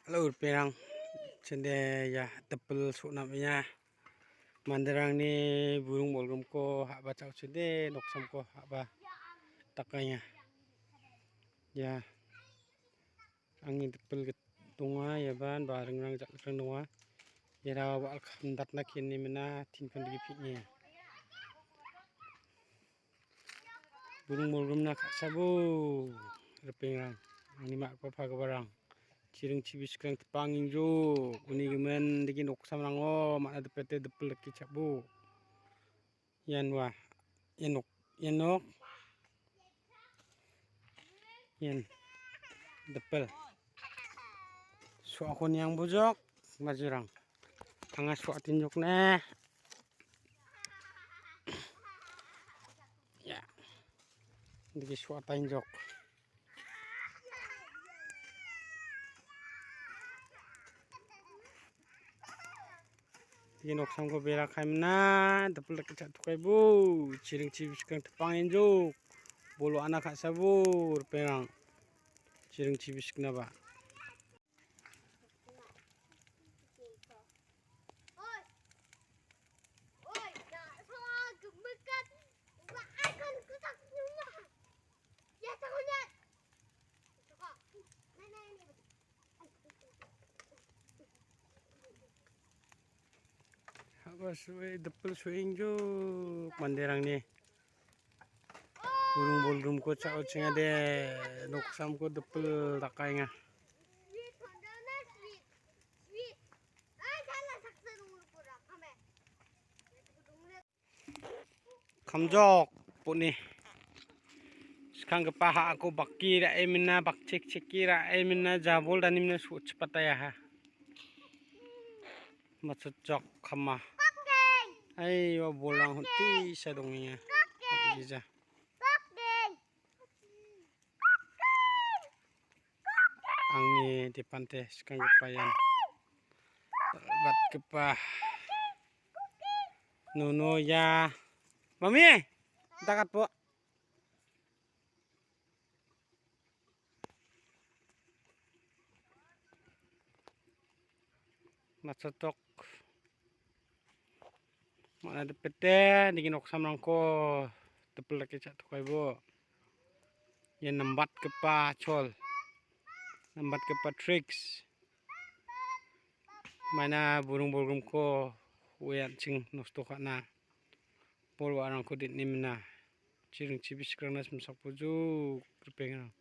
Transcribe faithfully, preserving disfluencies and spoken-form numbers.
Halo, ripengrang. Chende ia dipil so·na am·enga. Manderangni burung bolgrimko ha·ba cha·ochode, noksamko ha·ba dakaenga. Ia angni dipil git-, donga, iaban baringrang ja·gikrang donga. Iara wa·al kamdatna kenimina tinpindigi peng·enga. Burung bolgrimna ka·sabo, ripengrang, angni ma·gipa pagiparang, chiring chibiskrang tipang ingjok, uni gimin dake noksamrango man·a dipete dipil dake cha·bo. Ian ua, ian nok, ian nok, ian dipil. So·ako niangbojok, majurang. Anga so·atinjokna. Ya. Dake so·atainjok. Dake noksamko bera kaimina, dipil dake cha·tokaibo, chiring chibiskrang tipang ingjok. Bol wa·ana ka·sabo, ripengrang. Chiring chibisknaba. Haba so·e, dipil so·engjok manderangni. Burung bolgrimko cha·ochengade, noksamko dipil dakaenga. Kamjok, poni. Skanggipa ha·ako baki ra·e mina, bakchekcheke ra·e mina, jabol danimina so·chipatayaha. Matchotjok kama. Aiwa, bolrang hon·tisa dongenga. Gija. Angni dipante skanggipa ian dal·batgipa nono ia. Mami, dakatbo. Matchotok. Man·a dipete, nigi noksamrangko dipil dake cha·tokaibo. Ia nambatgipa chol, nambatgipa triks. Maina burung bolgrimko ue an·ching nosto ka·na, bol wa·arangko den·e mina. Chiring chibiskrangna simsakboju ripengrang.